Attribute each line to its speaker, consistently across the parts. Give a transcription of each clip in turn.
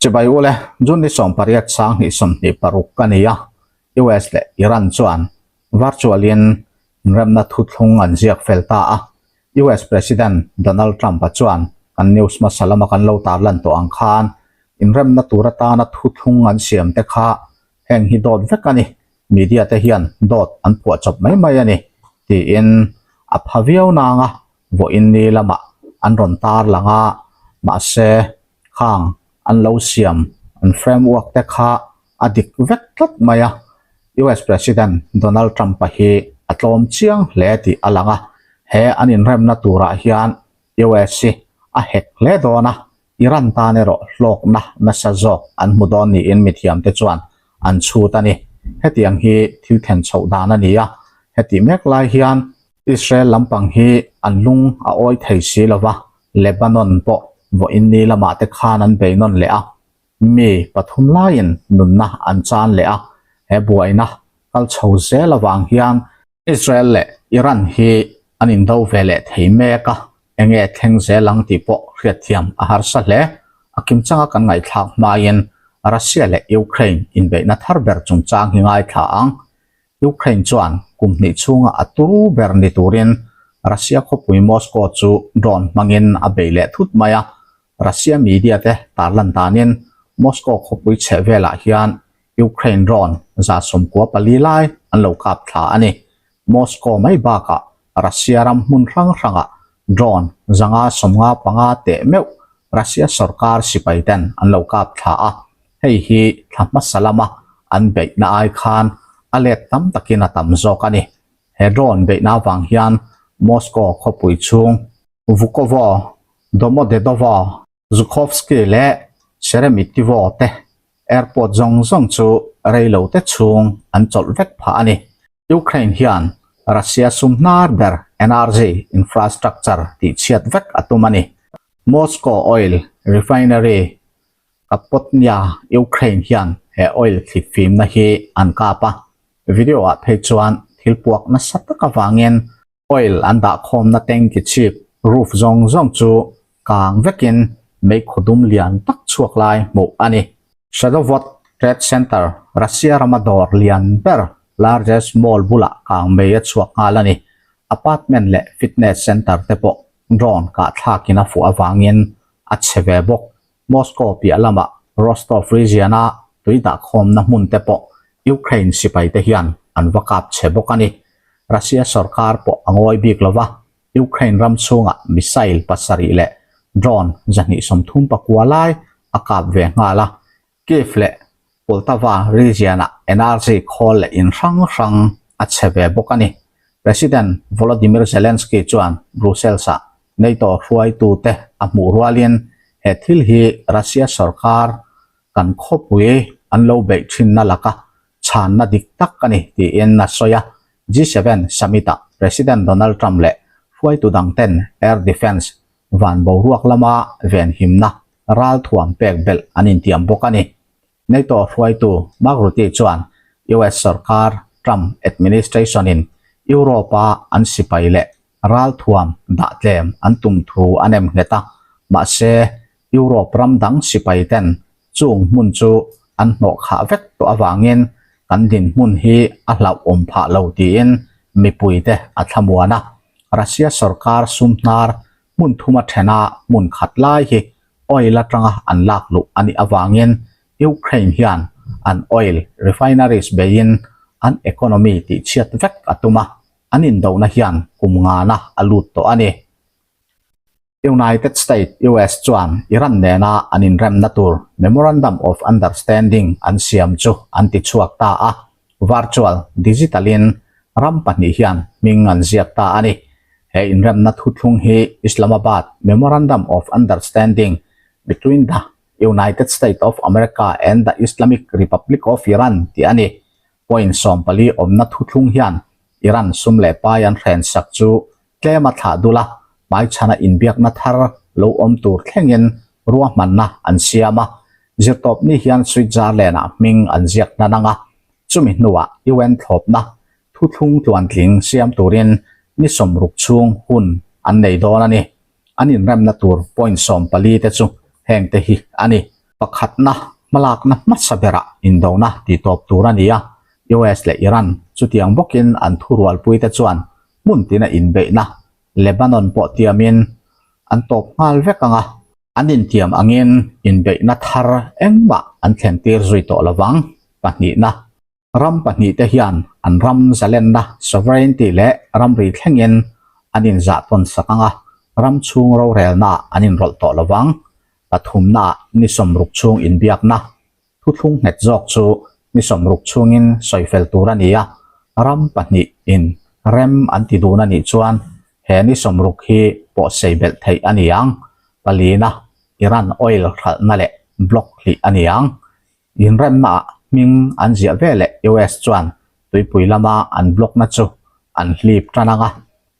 Speaker 1: Chibai ule, June ni 18 2026 a ni a, US leh Iran chuan virtual-in inremna thuthlung an ziak fel ta a. US President Donald Trump-a chuan kan news hmasa lama kan lo tarlan tawh ang khan inremna tur atana thuthlung an siam te kha heng hi dawt vek a ni, media te hian dawt an phuah chawp mai mai a ni tiin a pha viau nang a, vawiin ni lamah an rawn tarlang a, mahse khang an lo siam an framework te kha a dik vek tlat mai a, US President Donald Trump-a hi a tlawm chiang hle tih a lang a, he an inremna turah hian US hi a hek hle dawn a, Iran tan erawh hlawkna nasa zawk an hmu dawn niin mithiamte chuan an chhut a ni. Hetiang hi thil thlen chhoh dan a ni a, hetih mek lai hian Israel lampang hi an lung a awi thei si lo va, Lebanon pawh vawiin ni lamah te khan an bei nawn leh a, mi pathum laiin nunna an chan leh a, he buaina kal chho zel avang hian Israel leh Iran hi an indo ve leh thei mek a, enge thleng zel ang tih pawh hriatthiam a harsa hle. A kimchanga kan ngaihthlak hmain Russia leh Ukraine inbeihna thar ber chungchang hi ngaithla ang. Ukraine chuan kum hnih chhunga a turu ber ni turin Russia khawpui Moscow chu drone hmangin a bei leh thut mai a. Russia media te tarlan danin Moscow khawpui chheh velah hian Ukraine drone 94 lai an lo kap thla a ni. Moscow mai bakah Russia ram hmun hrang hrangah drone 595 teh meuh Russia sorkar sipai ten an lo kap thla a. Hei hi thla hmasa lama an beihna ai khan a let tam takin a tam zawk a ni. He drone beihna avang hian Moscow khawpui chhung Vukovo, Domodedovo, Zhukovsky leh Sheremetyevo te airport zawng zawng chu rei lo te chhung an chawlh vek phah a ni. Ukraine hian Russia sum hnar ber energy infrastructure tihchhiat vek a tum a ni. Moscow oil refinery Kapotnya, Ukraine hian he oil thlip fimna hi an kap a, video ah phei chuan thil puak nasa tak avangin oil an dah khawmna tanki chhip roof zawng zawng chu kang vekin meikhaw dum lian tak chhuak lai hmuh a ni. Sadovod Trade Center, Russia rama dawr lian ber largest mall bulah kang mei a chhuak nghal a ni. Apartment leh fitness center te pawh drone kah thlakin a fuh avangin a chhe ve bawk. Moscow piah lamah Rostov region-a tui dahkhawmna hmun te pawh Ukraine sipai te hian an va kap chhe bawk a ni. Russia sorkar pawh a ngawi bik lo va, Ukraine ram chhungah missile pasarih leh drone 239 lai a kap ve nghal a. Kyiv leh Poltava region-ah energy khawl leh in hrang hrang a chhe ve bawk a ni. President Volodymyr Zelensky chuan Brussels-ah NATO hruaitute a hmuh rualin he thil hi Russia sorkar kan khawpui an lo beih thinna laka chhanna dik tak a ni tiin a sawi a. G7 summit-ah President Donald Trump leh hruaitu dangten air defence van boruak lama venhimna ralthuam pek belh an intiam bawk a ni. NATO hruaitu Mark Rutte chuan US sorkar Trump administration-in Europe-a an sipai leh ralthuam dah tlem an tum thu a nem nghet a, mahse Europe ram dang sipai ten chung hmun chu an hnawh khah vek tawh avangin kan dinhmun hi a hlauhawm phah lo tiin mipuite a thlamuan a. Russia sorkar sum hnar hmun thuma thena hmun khat lai hi oil atanga an lak luh a nih avangin Ukraine hian an oil refineries beiin an economy tihchhiat vek a tum a, an indohna hian kum ngana a lut tawh a ni. United States, US, chuan Iran nena an inremna tur Memorandum of Understanding an siam chu an tichhuak ta a, virtual, digital-in ram pahnih hian hming an ziak ta a ni. He inremna thuthlung hi Islamabad Memorandum of Understanding between the United States of America and the Islamic Republic of Iran tih a ni. Point 14 awmna thuthlung hian Iran sum leh pai an hrensak chu tlem a thlah dul a, hmaichhana inbiakna thar lo awm tur thlengin ruahmanna an siam a. Zirtawpni hian Switzerland-ah hming an ziak hnan ang a, chumi hnuah UN thlawpna thuthlung tluantling siam turin ni 60 chhung hun an nei dawn a ni. An inremna tur point 14 te chu hengte hi a ni. Pakhatna, hmalakna hmasa berah indona titawp tur a ni a, US leh Iran chutiang bawkin an thurualpuite chuan hmun tina inbeihna Lebanon pawh tiamin an tawp nghal vek ang a, an intiam angin inbeihna thar engmah an thlentir zui tawh lovang. Pahnihna. Ram pahnihte hian an ram zalenna, sovereignty, leh ramri thlengin an inzah tawn sak ang a, ram chhung rorelnaah an inrawlh tawh lo vang. Pathumnaah ni sawmruk chhung inbiakna thuthlung nghet zawk chu ni sawmruk chhungin sawi fel tur a ni a, ram pahnihin rem an ti dun a nih chuan he ni sawmruk hi pawhsei belh theih a ni ang. Palina, Iran oil hralhna leh block hlih a ni ang. Inremnaah hming an ziah ve leh US chuan tuipui lama an block-na chu an hlip tan ang a,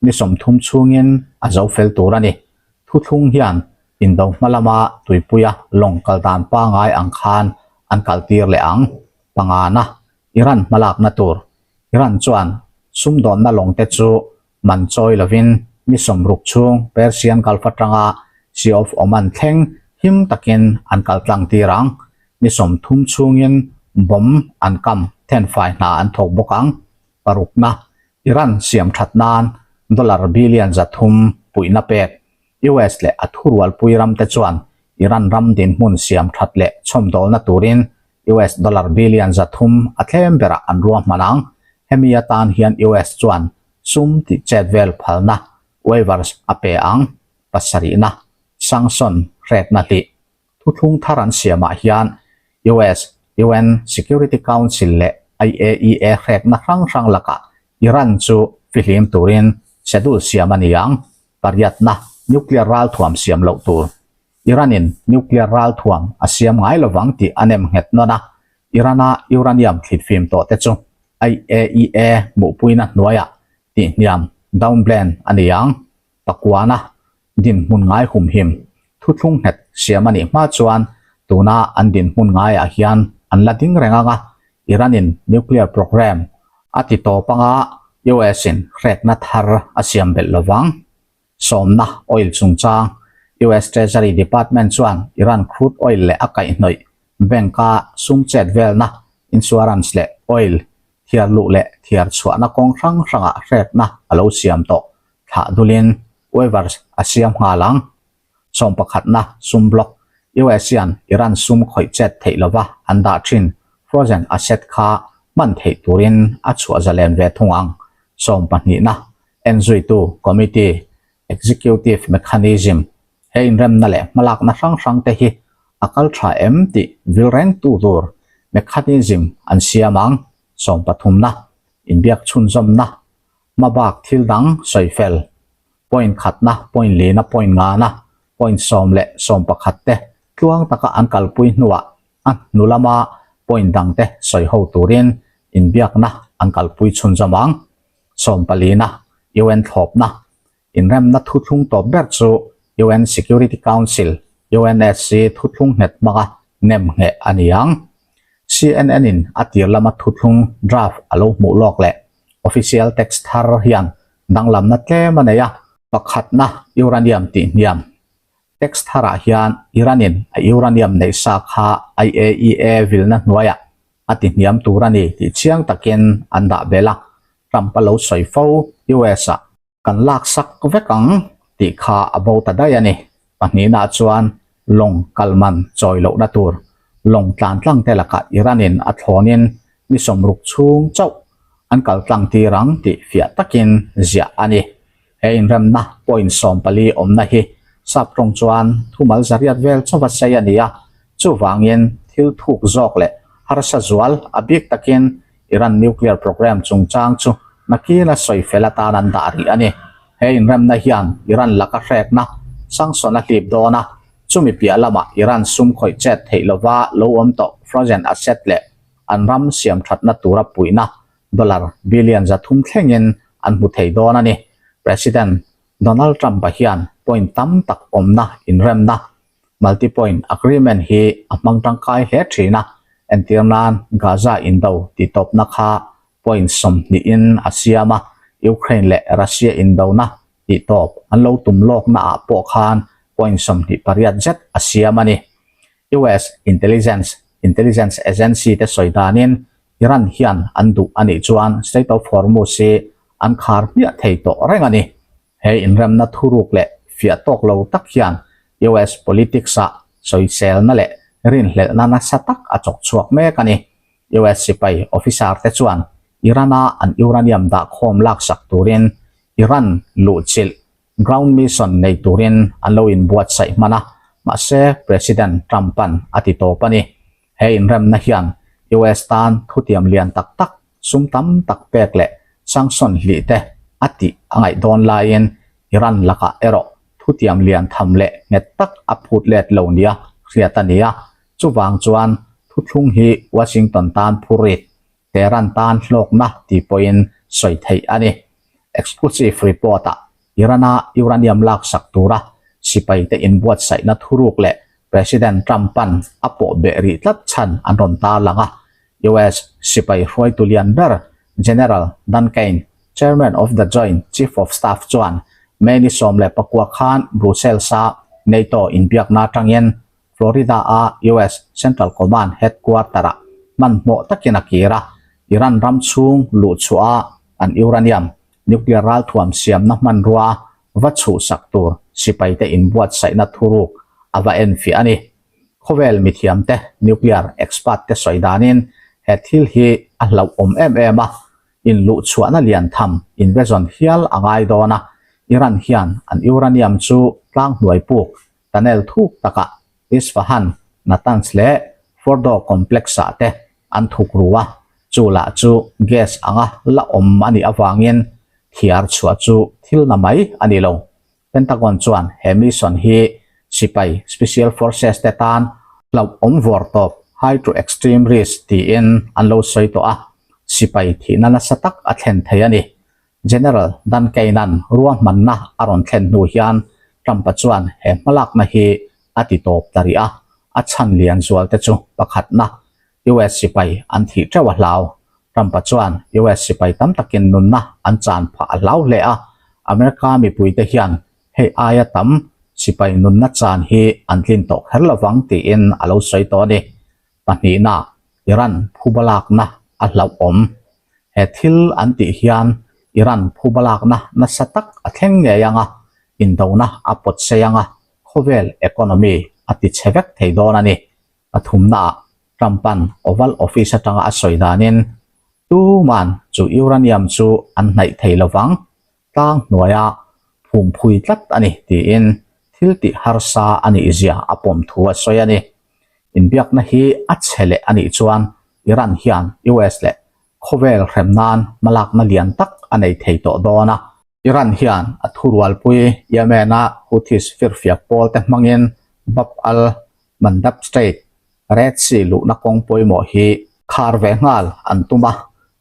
Speaker 1: ni 30 chhungin a zo fel tur a ni. Thuthlung hian indo hma lama tuipuia lawng kal dan pangai ang khan an kaltir leh ang. Pangana, Iran hmalakna tur. Iran chuan sumdawnna lawngte chu Man chawi lovin ni 60 chhung Persian Gulf atanga Sea of Oman thleng him takin an kal tlang tir ang. Ni 30 chhungin bomb an kam thenfai hna an thawk bawk ang. Parukna, Iran siam that nan dollar billion 300 puihna pek. US leh a thurualpui ramte chuan Iran ram dinhmun siam that leh chhawmdawlna turin US dollar billion 300 a tlem berah an ruahman ang. Hemi atan hian US chuan sum tih chet vel phalna, waivers, a pe ang. Pasarihna, sanction, hrekna hlih. Thuthlung thar an siamah hian US, UN Security Council leh IAEA hrekna hrang hrang lakah Iran chu fihlim turin schedule siam a ni ang. Pariatna, nuclear ralthuam siam loh tur. Iran-in nuclear ralthuam a siam ngai lovang tih a nem nghet nawn a, Iran-a uranium thlitfim tawh te chu IAEA hmuhpuina hnuaiah tihhniam, downblend, a ni ang. Pakuana dinhmun ngai humhim thuthlung nghet siam a nih hma chuan tuna an dinhmun ngaiah hian an la ding reng ang a, Iran-in nuclear programme a ti tawp anga US-in hrekna thar a siam belh lovang. Sawmna oil chungchang, US Treasury Department chuan Iran crude oil leh a kaihhnawih bank-a sum chet velna, insurance leh oil thiar luh leh thiar chhuahna kawng hrang hrangah hrekna a lo siam tawh thlah dulin waivers a siam nghal ang. Sawm pakhatna sum block, US hian Iran sum khawih chet theih lova an dah thin frozen asset kha hman theih turin a chhuah zalen ve thung ang. Sawm pahnihna Enzuitu Committee, Executive Mechanism, he inremna leh hmalakna hrang hrang te hi a kal tha em tih vil reng tu tur mechanism an siam ang. Sawm pathumna, inbiak chhunzawmna, hmabak thil dang sawi fel, point khatna, point lina, point ngana, point 10 leh 11 te tluang taka an kalpui hnuah a hnu lama point dangte sawi ho turin inbiakna an kalpui chhunzawm ang. Sawmpalina UN thlawpna inremna thuthlung tawp ber chu UN Security Council, UNSC, thuthlung nghet hmanga nem ngheh a ni ang. CNN-in a tir lama thuthlung draft a lo hmuh lawk leh official text thar hian danglamna tlem a nei a. Pakhatna uranium tihhniam text tharah hian Iran-in a uranium neih sa kha IAEA vilna hnuaiah a ti hniam tur a ni tih chiang takin an dah belh a, Trump a lo sawi fo US-ah kan laksak vek ang tih kha a bo ta daih a ni. Pahnihnaah chuan lawng kal man chawi lohna tur lawng tlan tlang te lakah Iran-in a thlawnin ni 60 chhung chauh an kal tlang tir ang tih fiah takin ziah a ni. He inremna point 14 awmna hi sap tawng chuan thumal zariat vel chauha sei a ni a, chuvangin thil thuk zawk leh harsa zual a bik takin Iran nuclear programme chungchang chu nakina sawi fel atan an dah rih a ni. He inremna hian Iran laka hrekna sanction a hlip dawn a, chumi piah lamah Iran sum khawih chet theih lova lo awm tawh frozen asset leh an ram siam thatna tura puihna dollar billion 300 thlengin an hmu thei dawn a ni. President Donald Trump-a hian point tam tak awmna inremna, multi-point agreement, hi a hmang tangkai hle thin a, entir nan Gaza indo titawpna kha point 20-in a siam a, Ukraine leh Russia indona tihtawp an lo tum lawkna ah pawh khan point 28 zet a siam a ni. US intelligence intelligence agency te sawi danin Iran hian an duh a nih chuan Strait of Hormuz hi an khar hmiah thei tawh reng a ni. He inremna thuruk leh fiah tawk lo tak hian US politics-ah sawiselna leh rinhlelhna nasa tak a chawk chhuak mek a ni. US sipai officer te chuan Iran-a an uranium dahkhawm laksak turin Iran luhchilh ground mission nei turin an lo inbuatsaih hman a, mahse President Trump-a'n a ti tawp a ni. He inremna hian US tan thutiam lian tak tak, sum tam tak pek leh sanction hlih te a tih a ngaih dawn laiin Iran lakah erawh thutiam lian tham leh nghet tak a phut let lo nia hriat a ni a, chuvang chuan thuthlung hi Washington tan phurrit Tehran tan hlawkna tih pawhin sawi theih a ni. Exclusive report-ah Iran-a uranium laksak tura sipaite inbuatsaihna thuruk leh President Trump-a'n a pawh beh rih tlat chhan an rawn tarlang a. US sipai hruaitu lian ber General Dan Caine, Chairman of the Joint Chief of Staff chuan May ni 19 khan Brussels-a NATO inbiakna atangin Florida-a US Central Command headquarter-ah hmanhmawh takin a kir a, Iran ram chhung luh chhuah a an uranium nuclear ralthuam siamna hmanrua va chhuhsak tur sipaite inbuatsaihna thuruk a va enfiah a ni. Khawvel mithiamte nuclear expert te sawi danin he thil hi a hlauhawm em em a, inluhchhuahna lian tham invasion hial a ngai dawn a, Iran hian an uranium chu tlang hnuai puk tunnel thuk takah Isfahan, Natanz leh Fordow complex-ah te an thuk ru a, chu lah chu gas anga la awm a nih avangin thiar chhuah chu thil na mai a ni lo. Pentagon chuan he mission hi sipai special forces te tan hlauhawm vawr tawp, high to extreme risk, tiin an lo sawi tawh a, sipai thihna nasa tak a thlen thei a ni. General Dan Caine-a'n ruahmanna a rawn thlen hnu hian Trump-a chuan he hmalakna hi a ti tawp ta rih a, a chhan lian zual te chu pakhatna, US sipai an thih teuh a hlau. Trump-a chuan US sipai tam takin nunna an chan phah a hlau hle a, America mipuite hian hei aia tam sipai nunna chan hi an tlin tawh kher lovang tiin a lo sawi tawh a ni. Pahnihna, Iran phubalakna a hlauhawm. He thil an tih hian Iran phubalakna nasa tak a thleng ngei ang a, indona a pawt sei ang a, khawvel economy a ti chhe vek thei dawn a ni. Pathumnaah Trump-a'n Oval Office atanga a sawi danin, Tuman chu uranium chu an hnaih thei lovang, tlang hnuaia phum phui tlat a ni tiin thil tih harsa a nih zia a pawm thu a sawi a ni. Inbiakna hi a chhe leh a nih chuan Iran hian US leh khawvel hrem nan hmalakna lian tak a nei thei tawh dawn a. Iran hian a thurualpui Yemen-a Houthis firfiak pawl te hmangin Bab al-Mandab Strait, Red Sea luhna kawng pawimawh hi khar ve nghal an tum a,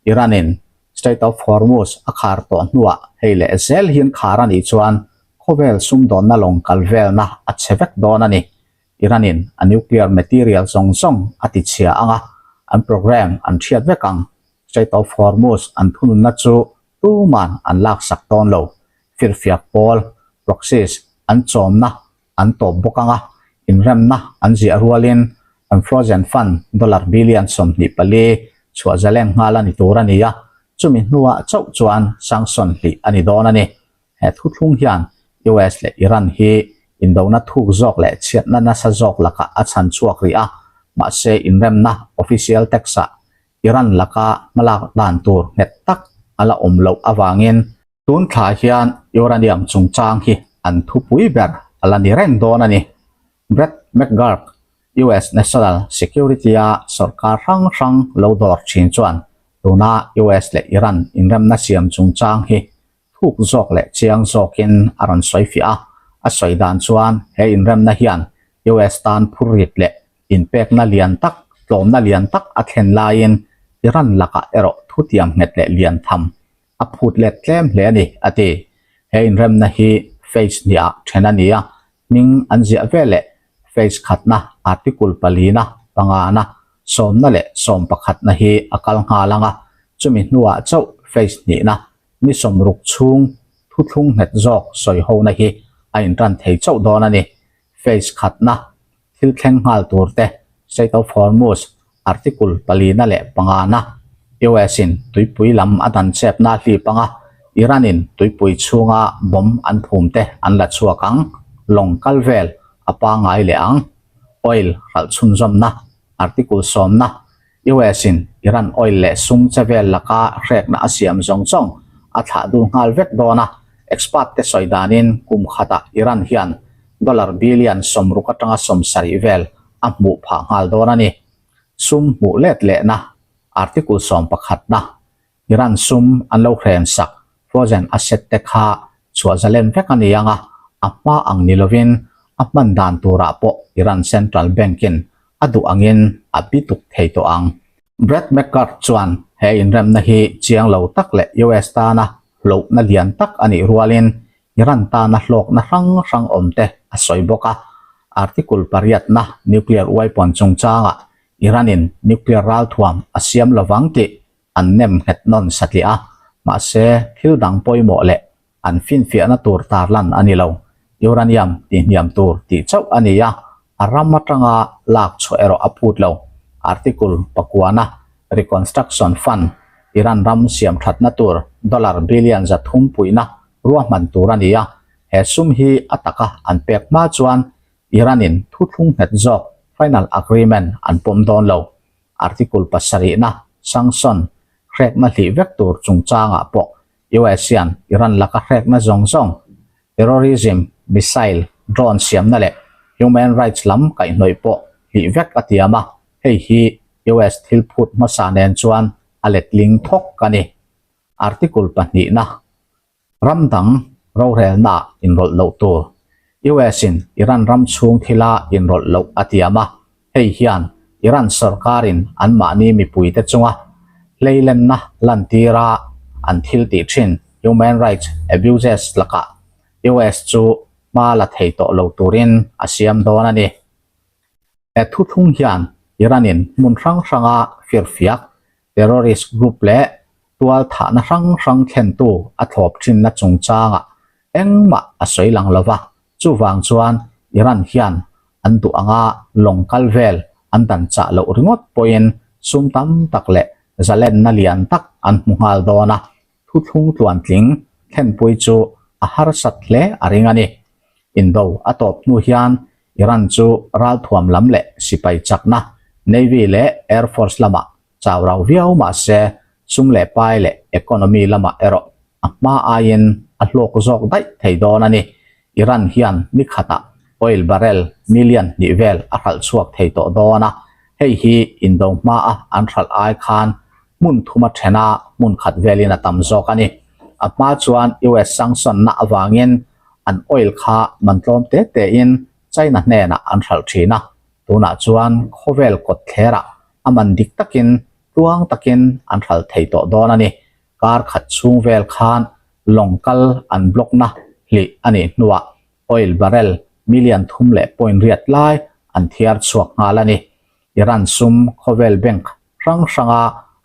Speaker 1: Iran-in Strait of Hormuz a khar tawh hnuah hei leh zel hian khar a nih chuan khawvel sumdawnna lawng kal velna a chhe vek dawn a ni. Iran-in a nuclear material zawng zawng a ti chhia ang a, an program an hriat vek ang. Strait of Hormuz an thununna chu tuman an laksak dawn lo. Firfiak pawl, proxies, an chawmna an tawp bawk ang a, inremna an ziah rualin an frozen fund dollar billion 24 chhuah zalen nghal a ni tur a ni a, chumi hnuah chauh chuan sanction hlih a ni dawn a ni. He thuthlung hian US leh Iran hi indona thuk zawk leh chhiatna nasa zawk lakah a chhan chhuak rih a, mahse inremna official text-ah Iran laka hmalak dan tur nghet tak a la awm loh avangin Tun thla hian uranium chungchang hi an thupui ber a la ni reng dawn a ni. Brett McGurk, US National Security-a sorkar hrang hrang lo dawr thin chuan tuna US leh Iran inremna siam chungchang hi thuk zawk leh chiang zawkin a rawn sawi fiah a. A sawi dan chuan he inremna hian US tan phurrit leh inpekna lian tak, tlawmna lian tak a thlen laiin Iran lakah erawh thutiam nghet leh lian tham a phut let tlem hle a ni, a ti. He inremna hi phase hniah then a ni a, hming an ziah ve leh phase khatna, article palina, pangana, sawmna leh sawm pakhatna hi a kal nghal ang a, chumi hnuah chauh phase hnihna, ni sawmruk chhung thuthlung nghet zawk sawihona hi a intan thei chauh dawn a ni. Phase khatna. Thil thleng nghal tur te, Strait of Hormuz, Article palina leh pangana, US in tuipui lam a dan chepna hlip anga Iran in tuipui chhunga bomb an phum te an la chhuak ang, lawng kal vel a pangngai leh ang. Oil hralh chhunzawmna, Article sawmna, US in Iran oil leh sum che vel laka hrekna a siam zawng zawng a thlah dul nghal vek dawn a, expert te sawi danin kum khatah Iran hian dollar billion 60 atanga 70 vel a hmuh phah nghal dawn a ni. Sum hmuh let lehna article sawmpakhatna Iran sum an lo hren sak frozen asset te kha chhuah zalen vek a ni ang a, a hma ang ni lovin a hman dan turah pawh Iran Central Bank-in a duh angin a bituk thei tawh ang. Brett McGurk chuan he inremna hi chiang lo tak leh US tana hlauhna lian tak a nih rualin Iran tana hlawkna hrang hrang awm te a sawi bawk a. Article pariatna nuclear weapon chungchangah Iran-in nuclear ralthuam a siam lovang tih an nem nghet nawn satliah a, mahse thil dang pawimawh leh an finfiahna tur tarlan a ni lo. Uranium tihhniam tur tih chauh a ni a, a ram atanga lak chhuah erawh a phut lo. Article pakuana Reconstruction Fund, Iran ram siam thatna tur dollar billion 300 puihna ruahman tur a ni a, he sum hi a taka an pek hma chuan Iran-in thuthlung nghet zawk final agreement an pawm dawn lo. Article pasarihna, Sanction, hrekna hlih vek tur chungchangah pawh US hian Iran laka hrekna zawng zawng, terrorism, missile, drone siamna leh human rights lam kaihhnawih pawh hlih vek a tiam a, hei hi US thil phut hmasa nen chuan a letling thawk a ni. Article pahnihna. Ram dang rorelnaah inrawlh loh tur. US-in Iran ram chhung thila inrawlh loh a tiam a, hei hian Iran sorkarin anmahni mipuite chunga hleilenna lantira an thil tih thin human rights abuses lakah US chu hma la thei tawh lo turin a siam dawn a ni. He thuthlung hian Iran-in hmun hrang hranga firfiak terrorist group leh tual thahna hrang hrang thlentu a thlawp thinna chungchangah engmah a sawi lang lo va, chuvang chuan Iran hian an duh anga lawng kal vel an dan chah loh ringawt pawhin sum tam tak leh zalenna lian tak an hmu nghal dawn a, thuthlung tluantling thlenpui chu a harsat hle a ring a ni. Indo a tawp hnu hian Iran chu ralthuam lam leh sipai chakna, Navy leh Air Force lamah chau rau viau mah se sum leh pai leh economy lamah erawh a hma aiin a hlawk zawk daih thei dawn a ni. Iran hian ni khatah oil barrel million hnih vel a hralh chhuak thei tawh dawn a, hei hi indo hmaa an hralh ai khan hmun thuma thena hmun khat velin a tam zawk a ni. A hma chuan US sanction na avangin an oil kha man tlawm te tein China hnenah an hralh thin a, tunah chuan khawvel kawt thlerah a man dik takin tluang takin an hralh thei tawh dawn a ni. Kar khat chhung vel khan lawng kal an block na hlih a nih hnuah oil barrel million thum leh point riat lai an thiar chhuak nghal a ni. Iran sum khawvel bank hrang hranga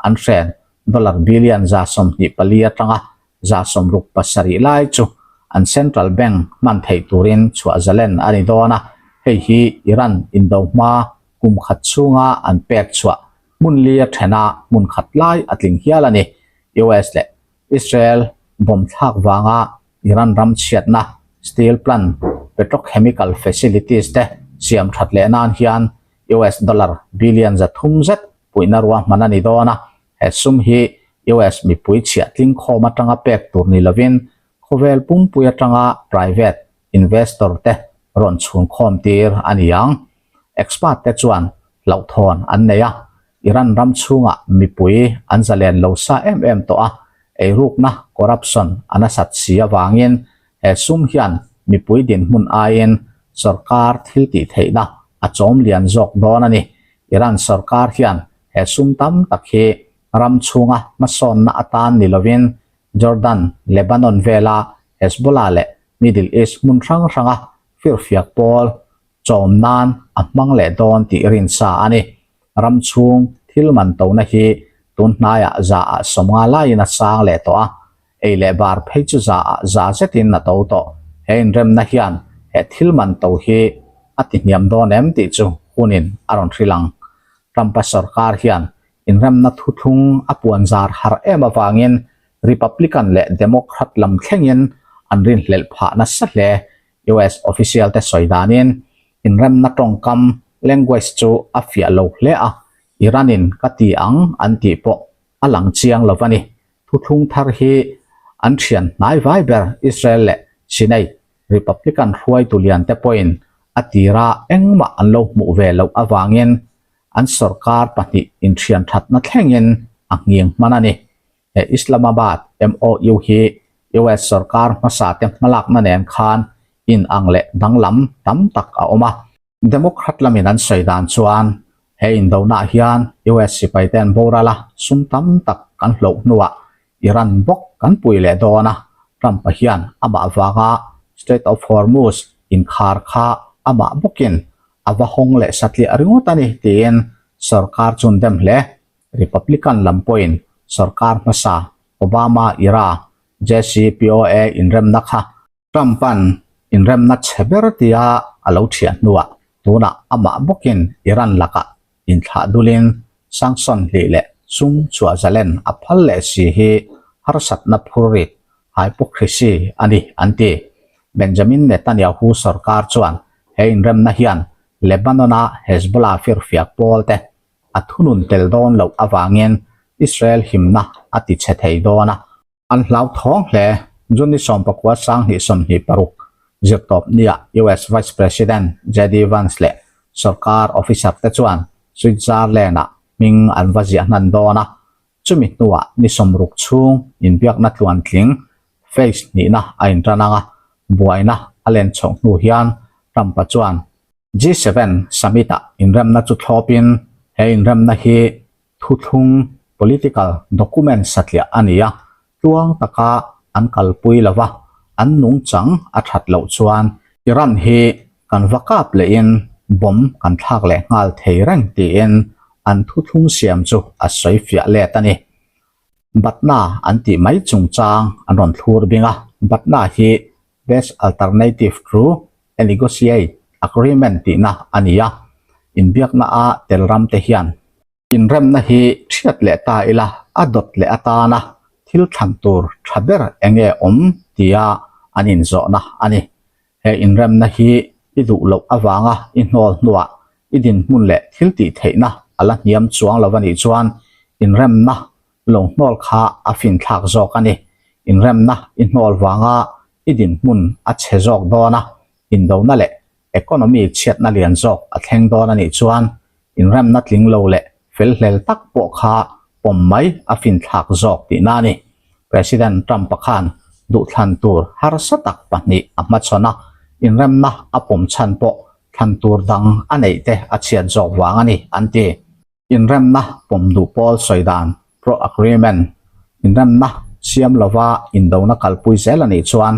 Speaker 1: an hren dollar billion 24 atanga 67 lai chu an central bank hman theih turin chhuah zalen a ni dawn a, hei hi Iran indo hma kum khat chhunga an pek chhuah hmun li a thena hmun khat lai a tling hial a ni. US leh Israel bomb thlak vanga Iran ram chhiatna steel plant, petrochemical facilities te siam that leh nan hian US dollar billion 300 zet puihna ruahman a ni dawn a, he sum hi US mipui chhiah tling khawm atanga pek tur ni lovin khawvel pumpui atanga private investor te rawn chhun khawm tir a ni ang. Expert te chuan hlauhthawn an nei a, Iran ram chhungah mipui an zalen lo sa em em tawh a, eirukna, corruption, a nasat si avangin he sum hian mipui dinhmun aiin sorkar thil tih theihna a chawm lian zawk dawn a ni. Iran sorkar hian he sum tam tak hi ram chhunga hmasawnna atan ni lovin Jordan, Lebanon vela Hezbollah leh Middle East hmun hrang hranga firfiak pawl chawm nan a hmang leh dawn tih rinsa a ni. Ram chhung thil man tona hi tun hnaiah zaah 50 laiin a sang leh tawh a, ei leh bar phei chu zaah za zetin a to tawh. He inremna hian he thil man to hi a ti hniam dawn em tih chu hunin a rawn hrilh ang. Trump-a sorkar hian inremna thuthlung a puan zar har em avangin Republican leh Democrat lam thlengin an rinhlelh phah nasa hle. US official te sawi danin inremna tawngkam language chu a fiah lo hle a, Iran-in ka ti ang an tih pawh a lang chiang lo a ni. Thuthlung thar hi an thian hnai vai ber Israel leh Senate Republican hruaitu lian te pawhin a tira engmah an lo hmuh ve loh avangin an sorkar pahnih inthian thatna thlengin a nghing hman a ni. He Islamabad MOU hi US sorkar hmasa te hmalakna nen khan inang leh danglam tam tak a awm a. Democrat lamin an sawi dan chuan he indonah hian US sipai te an boral a, sum tam tak kan hloh hnuah Iran bawk kan pui leh dawn a, Trump-a hian amah vanga Strait of Hormuz inkhar kha amah bawkin a va hawng leh satliah ringawt a ni tiin sorkar chu an dem hle. Republican lam pawhin sorkar hmasa Obama era JCPOA inremna kha Trump-a'n inremna chhe ber tia a lo thiah hnuah tunah amah bawkin Iran lakah inthlah dulin sanction hlih leh sum chhuah zalen a phal leh si hi harsatna phur rit hypocrisy a ni an ti. Benjamin Netanyahu sorkar chuan he inremna hian Lebanon-a Hezbollah firfiak pawl te a thunun tel dawn loh avangin Israel himna a ti chhe thei dawn a. An hlauthawng hle. June ni sawmpakua sanghnih 26 zirtawp nia US Vice President JD Vance leh sorkar officer te chuan Switzerland-ah hming an va ziah hnan dawn a. Chumi hnuah ni 60 chhung inbiakna tluantling phase hnihna a intan ang a, buaina a len chhoh hnu hian Trump-a chuan G7 summit-ah inremna chu thlawpin he inremna hi Thuthlung, political, document satliah a ni a, tluang taka an kalpui lo va, an nungchang a that loh chuan Iran hi kan va kap lehin bomb kan thlak leh nghal thei reng tiin an thuthlung siam chu a sawi fiah let a ni. Batna an tih mai chungchang an rawn thlur bing a, Batna hi best alternative to a negotiate agreement tihna a ni a, inbiakna a tel ram te hian Inremna hi hriat leh ta ila a dawt leh atana thil thlan tur tha ber eng nge awm tia an inzawhna a ni. He inremna hi i duh loh avanga i hnawl hnuah i dinhmun leh thil tih theihna a la hniam chuang lo a nih chuan inremna lo hnawl kha a finthlak zawk a ni. Inremna i hnawl vanga i dinhmun a chhe zawk dawn a, indona leh Economy chhiatna lian zawk a thleng dawn a nih chuan inremna tling lo leh felhlel tak pawh kha pawm mai a finthlak zawk tihna a ni. President Trump-a khan duhthlan tur harsa tak pahnih a hmachhawn a, inremna a pawm chhan pawh thlan tur dang a neih te a chhiat zawk vang a ni, an ti. Inremna pawm duh pawl sawi dan, Pro-Agreement, inremna siam lova indona kalpui zel a nih chuan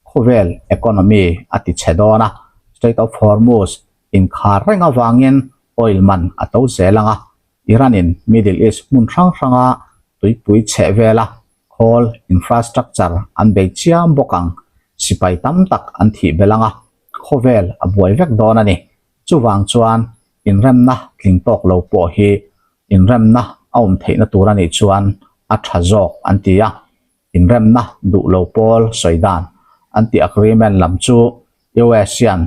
Speaker 1: khawvel economy a ti chhe dawn a, Strait of Hormuz inkhar reng avangin oil man a to zel ang a, Iran-in Middle East hmun hrang hranga tuipui chheh vela khawl infrastructure an bei chiam bawk ang, sipai tam tak an thih belh ang a, khawvel a buai vek dawn a ni. Chuvang chuan inremna tling tawk lo pawh hi inremna a awm theihna tur a nih chuan a tha zawk an ti a, inremna duh lo pawl sawi dan an tih agreement lam chu US hian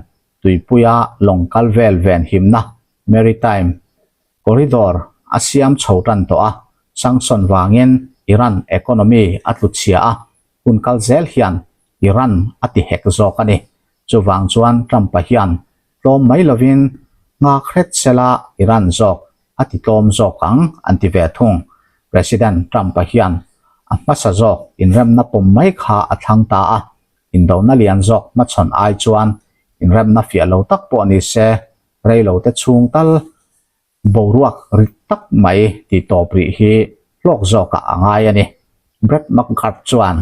Speaker 1: tuipuia lawng kal vel venhimna maritime corridor a siam chho tan tawh a, sanction vangin Iran economy a tlu chhia a, hun kal zel hian Iran a ti hek zawk a ni. Chuvang chuan Trump-a hian tlawm mai lovin nghak hret sela Iran zawk a ti tlawm zawk ang an ti ve thung. President Trump-a hian a hmasa zawk inremna pawm mai kha a thlang ta a, indona lian zawk hmachhawn ai chuan inremna fiah lo tak pawh ni se reilote chhung tal Boruak rit tak mai tih tawp rih hi hlawk zawkah a ngai a ni. Brett McGurk chuan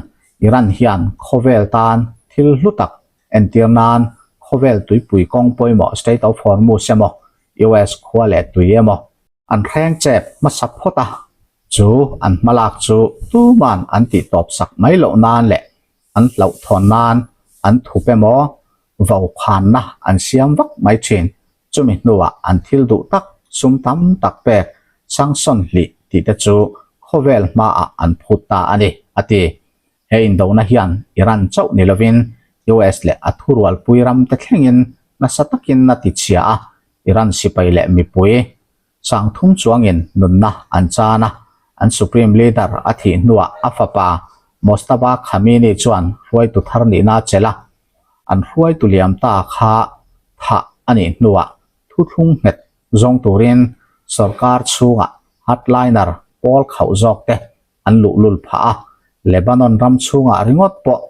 Speaker 1: Iran hian khawvel tan thil hlu tak entir nan khawvel tuipui kawng pawimawh Strait of Hormuz emaw US khua leh tui emaw an hreng chep hmasa phawt a, chu an hmalak chu tuman an tih tawp sak mai loh nan leh an hlauhthawn nan an thup emaw. Vaukhanna an siam vak mai thin. Chumi hnuah an thil duh tak, sum tam tak pek, sanction hlih tih te chu khawvel hmaah an phut ta a ni, a ti. He indona hian Iran chauh ni lovin US leh a thurualpui ramte thlengin nasa takin a tichhia a, Iran sipai leh mipui Sangthum chuangin nunna an chan a, an Supreme Leader a thih hnuah a fapa Mojtaba Khamenei chuan hruaitu thar nihna a chelh a, an hruaitu liam ta kha thah a nih hnuah thuthlung nghet zawng turin sorkar chhungah hardliner pawl khauh zawk te an luhlul phah a, Lebanon ram chhungah ringawt pawh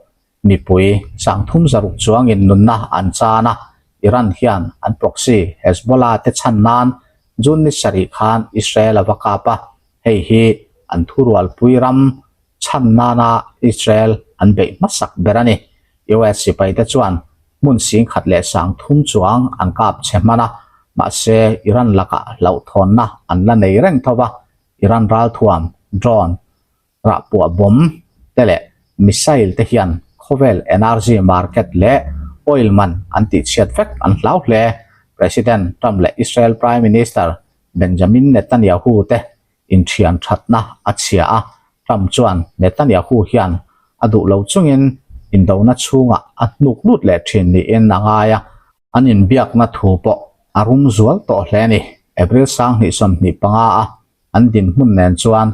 Speaker 1: Mipui 30 zaruk chuangin nunna an chan a, Iran hian an proxy Hezbollah te chhan nan June ni sarih khan Israel a va kap a, hei hi an thurualpui ram chhan nana Israel an beih hmasak ber a ni. US sipaite chuan hmun 1030 chuang an kap chhe hman a, mahse Iran lakah hlauhthawnna an la nei reng tho va, Iran ralthuam, drone, Rahpuah bomb te leh missile te hian khawvel energy market leh oil man an tihchhiat vek an hlau hle. President Trump leh Israel Prime Minister Benjamin Netanyahu te inthian thatna a chhia a, Trump chuan Netanyahu hian a duh lo chungin indona chhungah a hnuk lut leh thin niin a ngai a, an inbiakna thu pawh a rum zual tawh hle a ni. April 2025 a an dinhmun nen chuan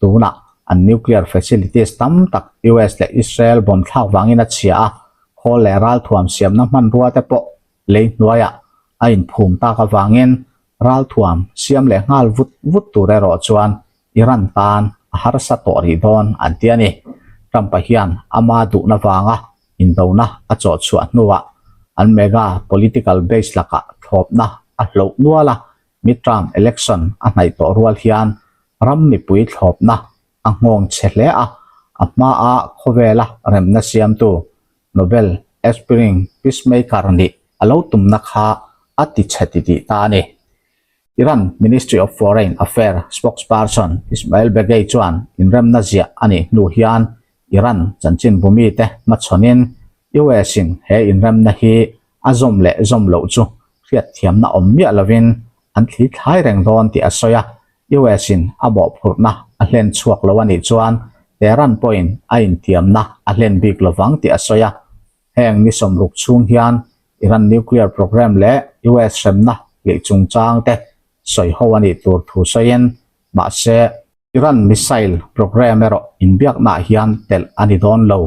Speaker 1: Tunah an nuclear facilities tam tak US leh Israel bomb thlak vangin a chhia a, khawl leh ralthuam siamna hmanrua te pawh lei hnuaiah a inphum tak avangin ralthuam siam leh nghal vut vut tur erawh chuan Iran tan a harsa tawh rih dawn an ti a ni. Trump-a hian ama duhna vanga indona a chawh chhuah hnuah an mega political base lakah thlawpna a hloh nual a, Midterm election a hnaih tawh rual hian ram mipui thlawpna a nghawng chhe hle a, a hmaa khawvela remna siamtu Nobel Aspiring Peacemaker nih a lo tumna kha a ti chhe titih ta a ni. Iran Ministry of Foreign Affairs spokesperson Ismail Baghaei chuan inremna ziah a nih hnu hian Iran chanchin bumite hmachhawnin US-in he inremna hi a zawm leh zawm loh chu hriatthiamna awm miah lovin an thli thlai reng dawn tih a sawi a, US-in a mawhphurhna a hlen chhuak lo a nih chuan Tehran pawhin a intiamna a hlen bik lovang tih a sawi a. Heng ni sawmruk chhung hian Iran nuclear programme leh US hremna hlih chungchang te sawi ho a nih tur thu sawiin mahse, Iran missile programme erawh inbiaknaah hian telh a ni dawn lo.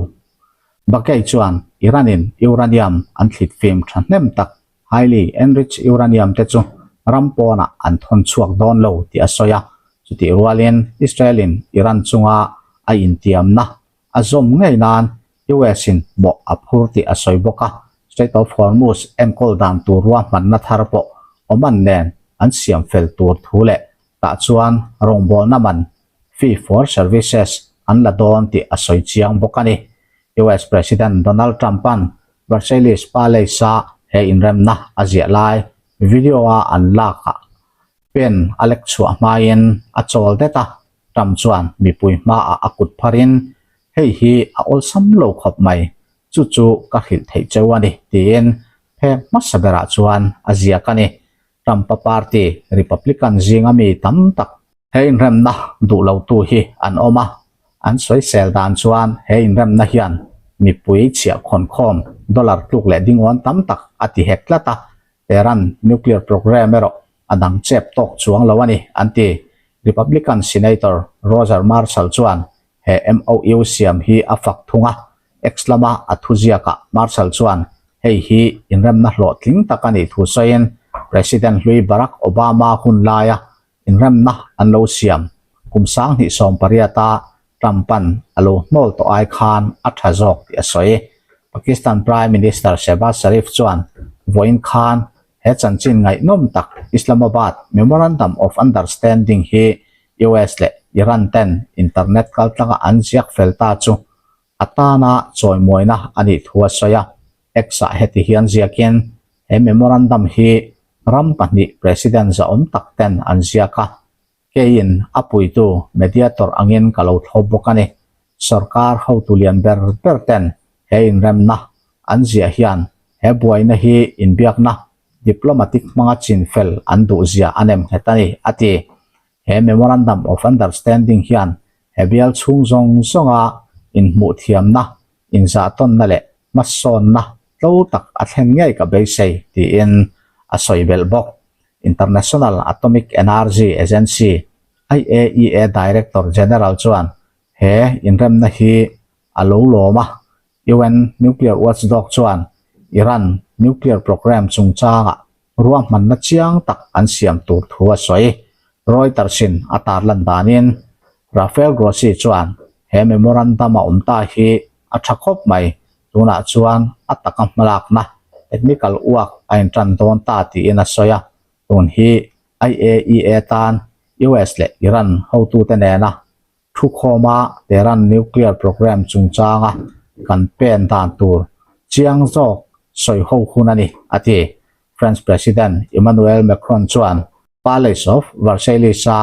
Speaker 1: Baghaei chuan Iran-in uranium an thlit fim thahnem tak, highly enriched uranium te chu ram pawnah an thawn chhuak dawn lo tih a sawi a. Chutih rualin Israel-in Iran chunga a intiamna a zawm ngei nan US-in mawh a phur tih a sawi bawk a. Strait of Hormuz enkawl dan tur ruahmanna thar pawh Oman nen an siam fel tur thu leh Tah chuan rawngbawlna man, fee for services, an la dawn tih a sawi chiang bawk a ni. US President Donald Trump-a'n Versailles Palace-a he inremna a ziah lai video-a an lakah pen a lek chhuah hmain a chawl det a, Trump chuan mipui hmaah a kut pharin, Hei hi a awlsam lo khawp mai, chu chu ka hrilh theih cheu a ni, tiin phek hmasa berah chuan a ziak a ni. Trump-a party Republican zinga mi tam tak he inremna duh lotu hi an awm a, an sawisel dan chuan he inremna hian mipui chhiah khawnkhawm dollar tluk leh dingawn tam tak a ti hek tlat a, Tehran nuclear programme erawh a dang chep tawk chuang lo a ni, an ti. Republican Senator Roger Marshall chuan he MOU siam hi a fak thung a, X lama a thuziakah Marshall chuan hei hi inremna hlawhtling tak a nih thu sawiin President hlui Barack Obama hun laia inremna an lo siam kum 2018 a Trump-a'n a lo hnawl tawh ai khan a tha zawk tih a sawi. Pakistan Prime Minister Shehbaz Sharif chuan vawiin khan he chanchin ngaihnawm tak Islamabad Memorandum of Understanding hi US leh Iran ten internet kaltlanga an ziak fel ta chu a tana chawimuaina a nih thu a sawi a. X-ah heti hian ziakin he memorandum hi ram pahnih president zahawm tak ten an ziak a, keiin a puitu mediator angin ka lo thlawp bawk a ni. Sorkar hotu lian ber ber ten he inremna an ziah hian He buaina hi inbiakna diplomatic hmanga chinfel an duhzia a nem nghet a ni, a ti. He Memorandum of Understanding hian he bial chhung zawng zawnga inhmuhthiamna, inzahtawnna leh hmasawnna tlo tak a thlen ngei ka beisei, tiin a sawi belh bawk. International Atomic Energy Agency, IAEA, Director General chuan he inremna hi a lo lawm a, UN nuclear watchdog chuan Iran nuclear programme chungchangah ruahmanna chiang tak an siam tur thu a sawi. Reuters-in a tarlan danin Rafael Grossi chuan he memorandum a awm ta hi a tha khawp mai, tunah chuan a taka hmalakna technical work a intan dawn ta tiin a sawi a, tun hi IAEA tan US leh Iran hotute nena Thukhawma Tehran nuclear programme chungchanga kan pen dan tur chiang zawk sawi ho hun a ni, a ti. French President Emmanuel Macron chuan Palace of Versailles-a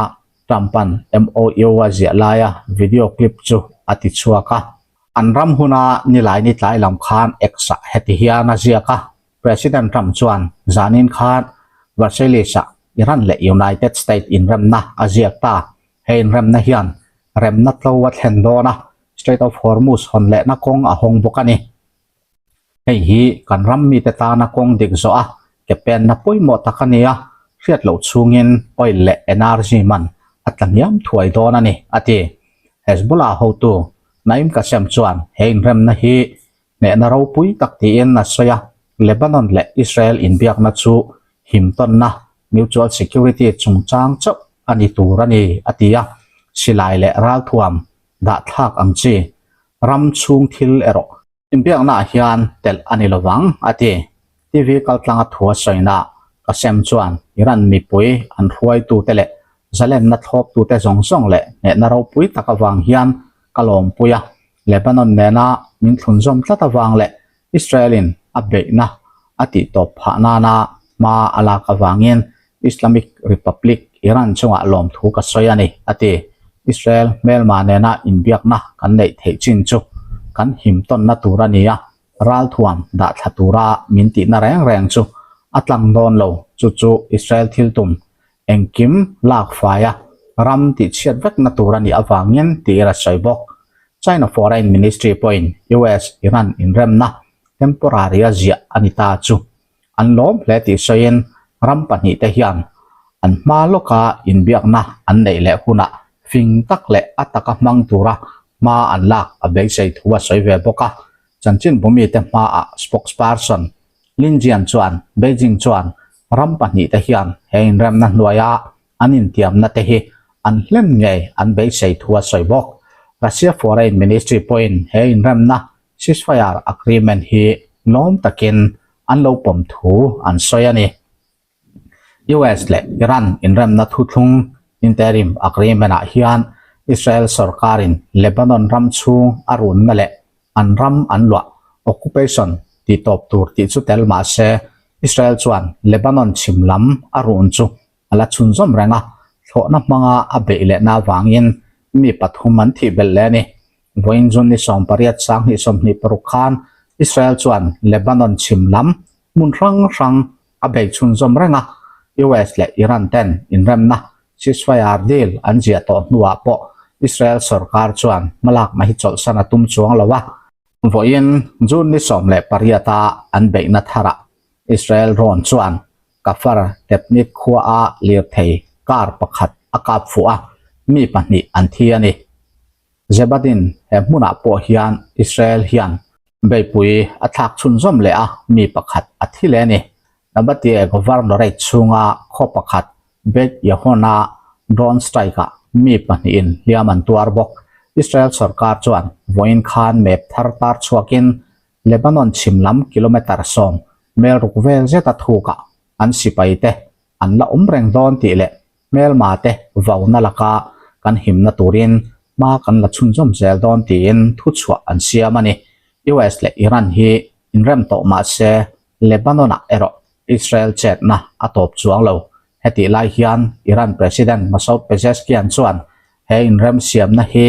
Speaker 1: Trump-a'n MOU a ziah laia video clip chu a ti chhuak a. An ram huna Nilaini tlai lam khan X-ah heti hian a ziak a, President Trump chuan zanin khan Versailles-ah Iran leh United States inremna a ziak ta. He inremna hian remna tlo a thlen dawn a, Strait of Hormuz hawn lehna kawng a hawng bawk a ni. Hei hi kan ram mite tana kawng dik zawh a, ke penna pawimawh tak a ni a, hriat loh chhungin oil leh energy man a tla hniam thuai dawn a ni, a ti. Hezbollah hotu Naim Qassem chuan he inremna hi Hnehna ropui tak tiin a sawi a, Lebanon leh Israel inbiakna chu himtawnna, mutual security, chungchang chauh a ni tur a ni, a ti a, silai leh ralthuam dahthlak ang chi ram chhung thil erawh inbiaknaah hian telh a ni lovang, a ti. TV kaltlanga thu a sawinaah Qassem chuan Iran mipui an hruaitute leh zalenna thlawptute zawng zawng leh hnehna ropui tak avang hian ka lawmpui a, Lebanon nena min thlunzawm tlat avang leh Israel-in a beihna a tihtawp phah nana hma a lak avangin Islamic Republic Iran chungah lawmthu ka sawi a ni, a ti. Israel hmelma nena inbiakna kan neih theih chin chu kan himtawnna tur a ni a, ralthuam dah thla tura min tihna reng reng chu a tlang dawn lo, chu chu Israel thil tum engkim lak faia ram tihchhiat vekna tur a nih avangin tir a sawi bawk. China Foreign Ministry pawhin US-Iran inremna temporary a ziah a ni ta chu an lawm hle tih sawiin ram pahnihte hian an hma lawka inbiakna an neih leh hunah fing tak leh a taka hmang tura hma an lak a beisei thu a sawi ve bawk a. Chanchinbumite hmaah spokesperson Lin Jian chuan Beijing chuan ram pahnihte hian he inremna hnuaia an intiamna te hi an hlen ngei an beisei thu a sawi bawk. Russia Foreign Ministry pawhin he inremna ceasefire agreement hi lawm takin an lo pawm thu an sawi a ni. US leh Iran inremna thuthlung interim agreement-ah hian Israel sorkarin Lebanon ram chhung a runna leh an ram an luah, occupation, tih tawp tur tih chu tel mah se Israel chuan Lebanon chhim lam a run chu a la chhunzawm reng a, thlawhna hmanga a beih lehna avangin mi pathum an thih belh leh a ni. Vawiin June ni 18 2026 khan Israel chuan Lebanon chhim lam hmun hrang hrang a bei chhunzawm reng a, US leh Iran ten inremna ceasefire deal an ziah tawh hnuah pawh Israel sorkar chuan hmalakna hi chawlhsan a tum chuang lo a. Vawiin June ni 18 a an beihna tharah Israel rawn chuan Kafar Tebnit khuaa lirthei car pakhat a kap fuh a, mi pahnih an thi a ni. Zebadin he hmunah pawh hian Israel hian beihpui a thlak chhunzawm leh a, mi pakhat a thi leh a ni. Nabatie Governorate chhunga khaw pakhat Beit Yehon-a drone strike-ah mi pahnihin hliam an tuar bawk. Israel sorkar chuan vawiin khan map thar tar chhuakin Lebanon chhim lam kilometre sawm mel ruk vel zeta thukah an sipaite an la awm reng dawn tih leh hmelma te vauna laka kan himna turin hma kan la chhunzawm zel dawn tiin thuchhuah an siam a ni. US leh Iran hi inrem tawh mah se Lebanon-ah erawh Israel chetna a tawp chuang lo. Hetih lai hian Iran President Masoud Pezeshkian chuan he inrem siamna hi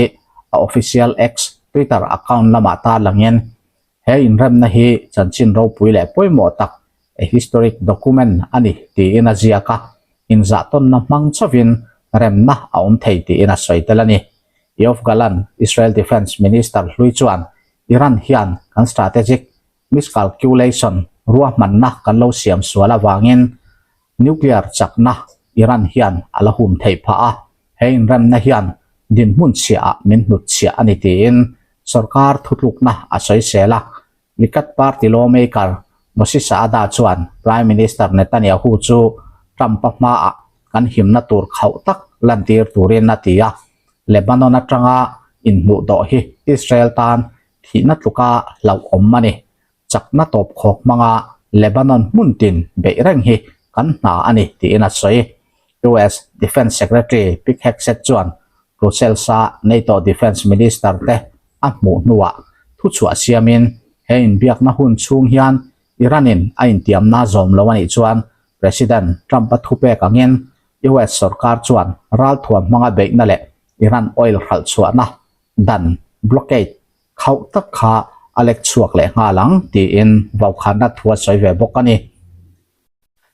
Speaker 1: a official X Twitter account lamah tarlangin. He inremna hi chanchin ropui leh pawimawh tak, a historic document, a ni tiin a ziak a, inzahtawnna hmang chauhin remna a awm thei tiin a sawi tel a ni. Yoav Gallant, Israel Defence Minister hlui chuan Iran hian kan strategic miscalculation ruahmanna kan lo siam sual avangin nuclear chakna Iran hian a la hum theih phah a, he inremna hian dinhmun chhiahah min hnutchhiah a ni tiin sorkar thutlukna a sawisel a. Likud party lawmaker Moshe Sa'ada chuan Prime Minister Netanyahu chu Trump-a hmaah kan himna tur khauh tak lantir turin a ti a, Lebanon atanga inhmuhdawh hi Israel tan thihna tluka hlauhawm a ni. Chakna tawp khawk hmanga Lebanon hmun tin beih reng hi kan hna a ni tiin a sawi. US Defence Secretary Pete Hegseth chuan Brussels-a NATO Defence Minister te a hmuh hnuah thuchhuah siamin he inbiakna hun chhung hian Iran-in a intiamna zawm lo a nih chuan President Trump-a thupek angin US sorkar chuan ralthuam hmanga beihna leh Iran oil hralhchhuahna dan, blockade, khauh tak kha a lek chhuak leh nghal ang tiin vaukhanna thu a sawi ve bawk a ni.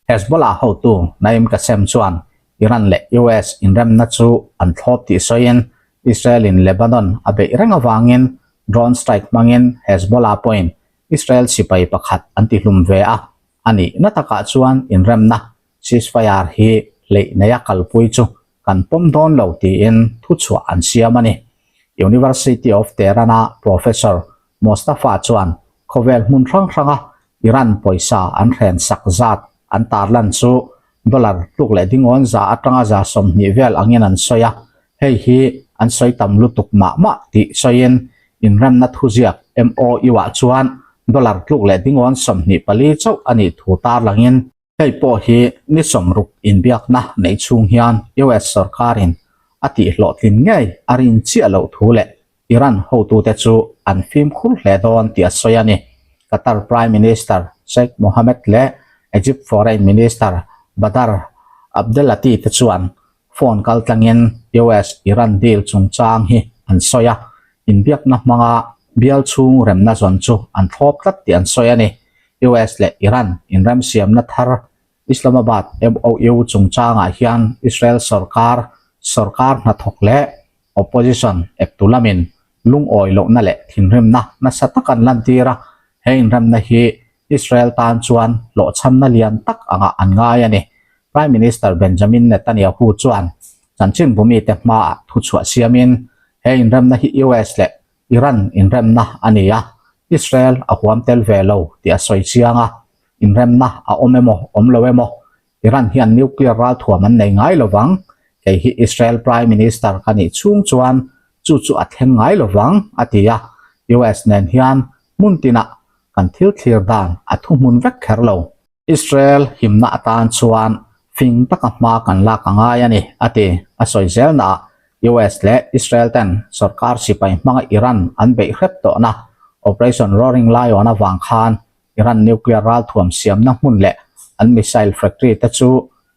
Speaker 1: Hezbollah hotu Naim Qassem chuan Iran leh US inremna chu an thlawp tih sawiin Israel-in Lebanon a beih reng avangin drone strike hmangin Hezbollah pawhin Israel sipai pakhat an tihlum ve a, a nihna takah chuan inremna ceasefire hi hleih neia kalpui chu kan pawm dawn lo tiin thuchhuah an siam a ni. University of Tehran-a Professor Mostafa chuan khawvel hmun hrang hranga Iran pawisa an hren sak zat an tarlan chu dollar tluk leh dingawn za atanga 20 vel angin an sawi a, hei hi an sawi tam lutuk mah mah tih sawiin inremna thuziak MOU-ah chuan dollar tluk leh dingawn 24 chauh a nih thu tarlangin Hei pawh hi ni 60 inbiakna neih chhung hian US sorkarin a tihhlawhtlin ngei a rin chiah loh thu leh Iran hotute chu an fimkhur hle dawn tih a sawi a ni. Qatar Prime Minister Sheikh Mohammed leh Egypt Foreign Minister Badr Abdelatty te chuan phone kaltlangin US-Iran deal chungchang hi an sawi a, inbiakna hmanga bial chhung remna zawn chu an thlawp tlat tih an sawi a ni. US leh Iran inremsiamna thar Islamabad MOU chungchangah hian Israel sorkar, sorkar hnathawk leh opposition eptu lamin lungawi lohna leh thinrimna nasa tak an lantir a, he inremna hi Israel tan chuan hlawhchhamna lian tak angah an ngai a ni. Prime Minister Benjamin Netanyahu chuan chanchinbu mite hmaah thuchhuah siamin he inremna hi US leh Iran inremna a ni a, Israel a huam tel ve lo tih a sawi chiang a, inremna a awm emaw awm lo emaw Iran hian nuclear ralthuam an nei ngai lo vang, kei hi Israel Prime Minister ka nih chhung chuan chu chu a thleng ngai lo vang, a ti a, US nen hian hmun tinah kan thil thlir dan a thuhmun vek kher lo. Israel himna atan chuan fing taka hma kan lak a ngai a ni, a ti. A sawi zelnaah US leh Israel ten sorkar sipai hmanga Iran an beih hrep tawhna Operation Roaring Lion avang khan Iran nuclear ralthuam siamna hmun leh an missile factory te chu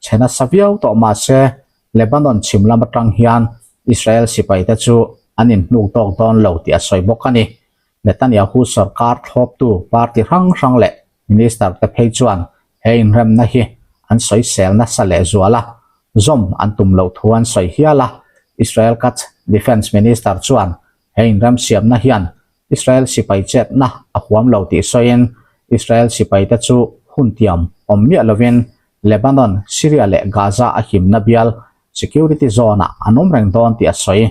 Speaker 1: chhe nasa viau tawh mah se Lebanon chhim lam atang hian Israel sipai te chu an inhnuk tawk dawn lo tih a sawi bawk a ni. Netanyahu sorkar thlawptu party hrang hrang leh Minister te phei chuan he inremna hi an sawisel nasa lehzual a, zawm an tum loh thu an sawi hial a. Israel Katz, Defence Minister chuan he inremsiamna hian Israel sipai chetna a huam lo tih sawiin Israel sipaite chu hun tiam awm miah lovin Lebanon, Syria leh Gaza a himna bial security zone-ah an awm reng dawn tih a sawi.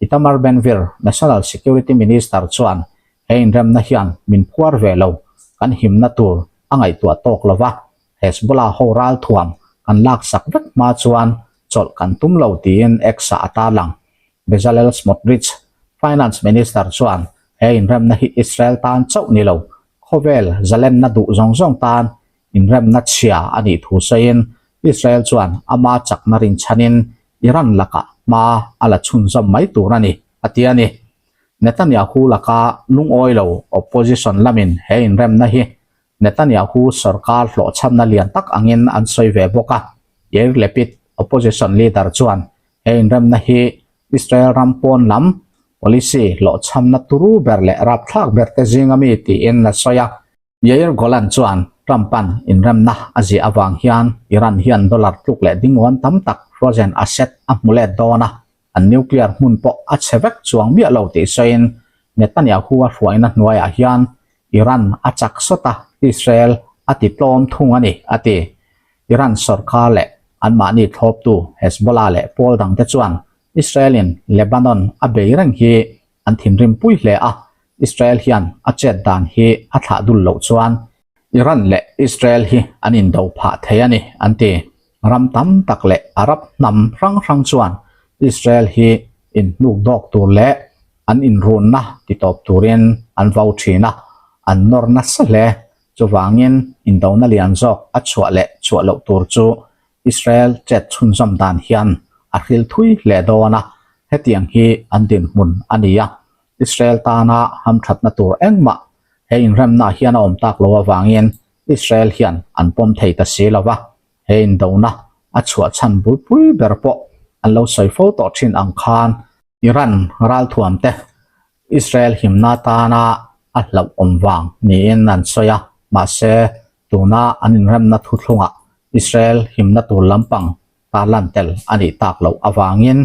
Speaker 1: Itamar Ben-Gvir, National Security Minister chuan he inremna hian min phuar ve lo, kan himna tur a ngaihtuah tawk lo va, Hezbollah ho ralthuam kan laksak vek hma chuan chawlh kan tum lo tiin X-ah a tarlang. Bezalel Smotrich, Finance Minister chuan he inremna hi Israel tan chauh ni lo, khawvel zalenna duh zawng zawng tan inremna chhia a nih thu sawiin Israel chuan ama chakna rinchhanin Iran lakah hma a la chhunzawm mai tur a ni, a ti a ni. Netanyahu laka lungawi lo opposition lamin he inremna hi Netanyahu sorkar hlawhchhamna lian tak angin an sawi ve bawk a. Yair Lapid, opposition leader chuan he inremna hi Israel ram pawn lam. Policy hlawhchhamna turu ber leh rapthlak ber te zinga mi tiin a sawi a. Yair Golan chuan Trump-a'n inremna a ziah avang hian Iran hian dollar tluk leh dingwan tam tak frozen asset a hmu let dawn a, an nuclear hmun pawh a chhe vek chuang miah lo tih sawiin Netanyahu-a hruaina hnuaiah hian Iran a chak sawt a, Israel a ti tlawm thung a ni, a ti. Iran sorkar leh anmahni thlawptu Hezbollah leh pawl dangte chuan Israel-in Lebanon a bei reng hi an thinrim pui hle a, Israel hian a chet dan hi a thlah dul loh chuan Iran leh Israel hi an indo phah thei a ni, an ti. Ram tam tak leh Arab hnam hrang hrang chuan Israel hi inhnuk dawk tur leh an inrunna titawp turin an vo thin a, an nawr nasa hle. Chuvangin indona lian zawk a chhuah leh chhuah loh tur chu Israel chet chhunzawm dan hian a hril thui hle dawn a, hetiang hi an dinhmun a ni a. Israel tana hamthatna tur engmah he inremna hian a awm tak lo avangin Israel hian an pawm thei ta si lo va, he indona a chhuah chhan bulpui ber pawh an lo sawi fo tawh thin ang khan Iran ralthuamte Israel himna tana a hlauhawm vang niin an sawi a, mahse tuna an inremna thuthlungah Israel himna tur lampang tarlan tel a nih tak loh avangin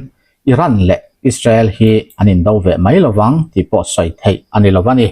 Speaker 1: Iran leh Israel hi an indo ve mai lovang tih pawh sawi theih a ni lo a ni.